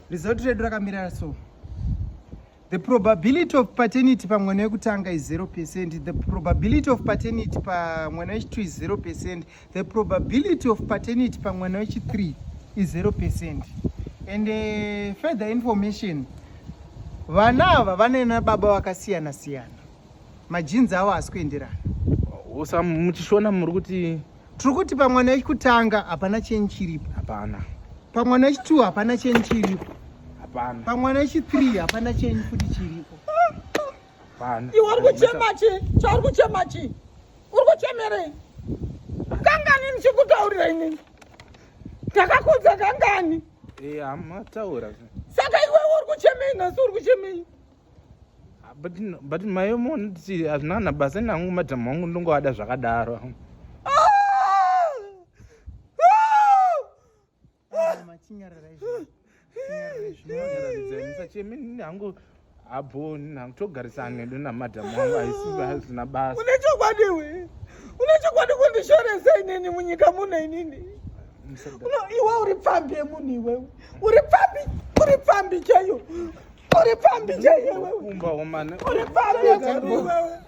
Result redu rakamira so. The probability of paternity pamwana wekutanga is 0%. The probability of paternity pamwana wechi2 is 0%. The probability of paternity pamwana wechi3 is 0%. And further information, vana ava vane nababa vakasiyana siyana. Magenes avo haasi kuenderana. Usa muchishona muri kuti? Tiri kuti pamwana wekutanga hapana chenyu chiripo. Hapana. Pamwana wechi2 hapana chenyu chiripo. Hapana. Pamwana wechi3 hapana chenyu futi chiripo. Hapana. Iwe uri kuchema chi? Chauri kuchema chi? Uri kuchemerei? Kangani ndichikutaurira inini? Ndakakudza kangani? Eh, hamataura. Saka iwewe uri kuchemei nhasi? Uri kuchemei? Ah, but mai munoti hazvina kana basa nangu, madhamu wangu ndongovada zvakadaro. Ah! Machinyararai zvenyu. Chinyararai zvenyu. Musacheme hangu abo hangu, togarisana nedu namadhamu wangu, haisi hazvina basa. Une chokwadi we? Une chokwadi kundishoresa inini munyika muno inini? Iwe uri pfambi yemunhu iwewe, uri pfambi, uri pfambi chaiyo, uri pfambi chaiyo iwewe. Kumba womana. Uri pfambi yemunhu iwewe.